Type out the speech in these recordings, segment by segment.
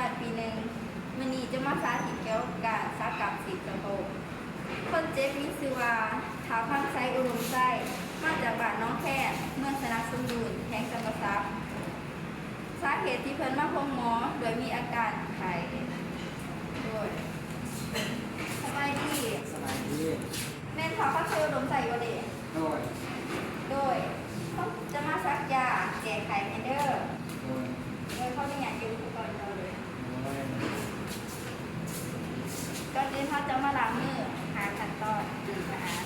ານປີໜຶ່ງ. ມື້ນີ້ຈະມາສາທິດກ່ຽວກັບການສັກກຳສີດສະໂພກ. ຄົນເຈັບມີຊື່ວ່າ ທ້າວຄຳໄຊ ອຸດົມໄຊ ມາຈາກບ້ານໜອງແຄນ ເມືອງຊະນະສົມບູນ ແຂວງຈຳປາສັກ. ສາເຫດທີ່ເພິ່ນມາພົບໝໍໂດຍມີອາການໄຂ້. ໂດຍ ສະບາຍດີ. ສະບາຍດີ. ແມ່ນທ້າວຄຳໄຊ ອຸດົມໄຊບໍ່ເດ? ໂດຍ ໂດຍ ເຮົາຈະມາສັກຢາແກ້ໄຂ້ໃຫ້ເດີ. ໂດຍ ໂດຍ ຂໍອະນຸຍາດເກັບອຸປະກອນກ່ອນເດີ. ໂດຍ ກ່ອນອື່ນເຮົາຈະມາລ້າງມື ຫ້າຂັ້ນຕອນ ໃຫ້ສະອາດ.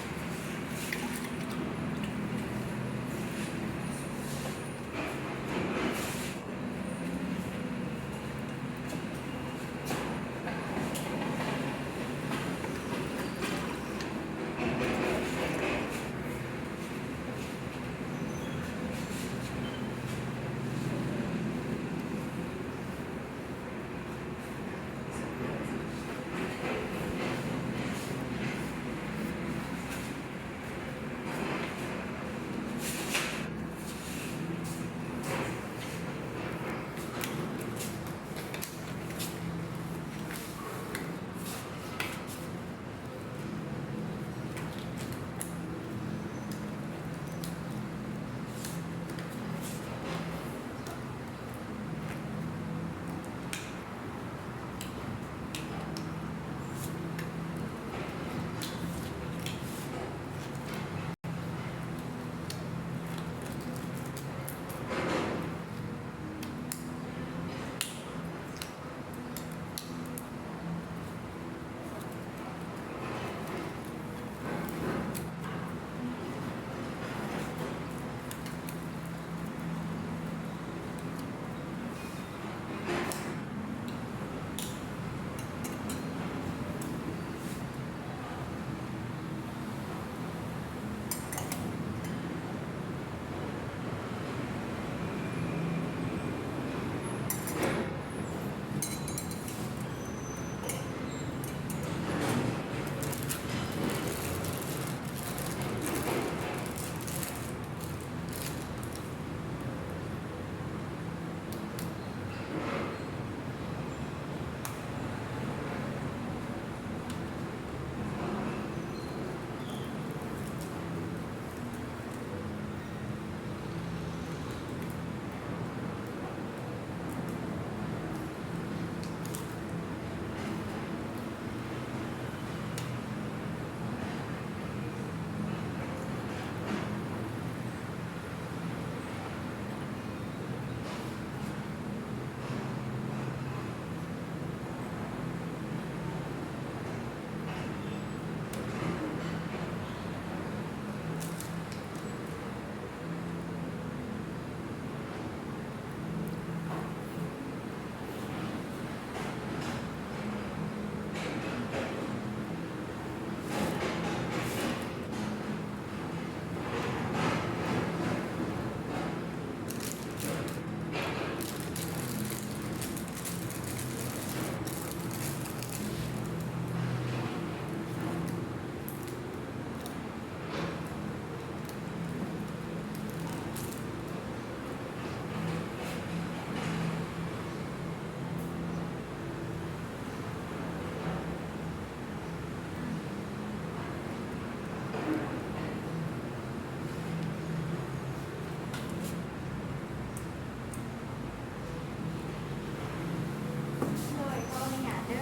ໂດຍ ຂໍອະນຸຍາດເດີ.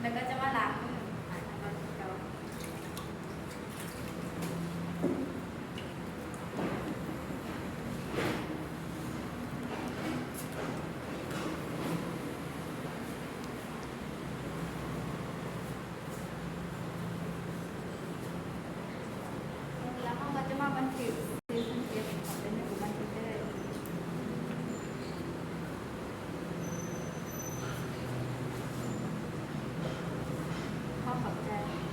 ແລ້ວກໍຈະ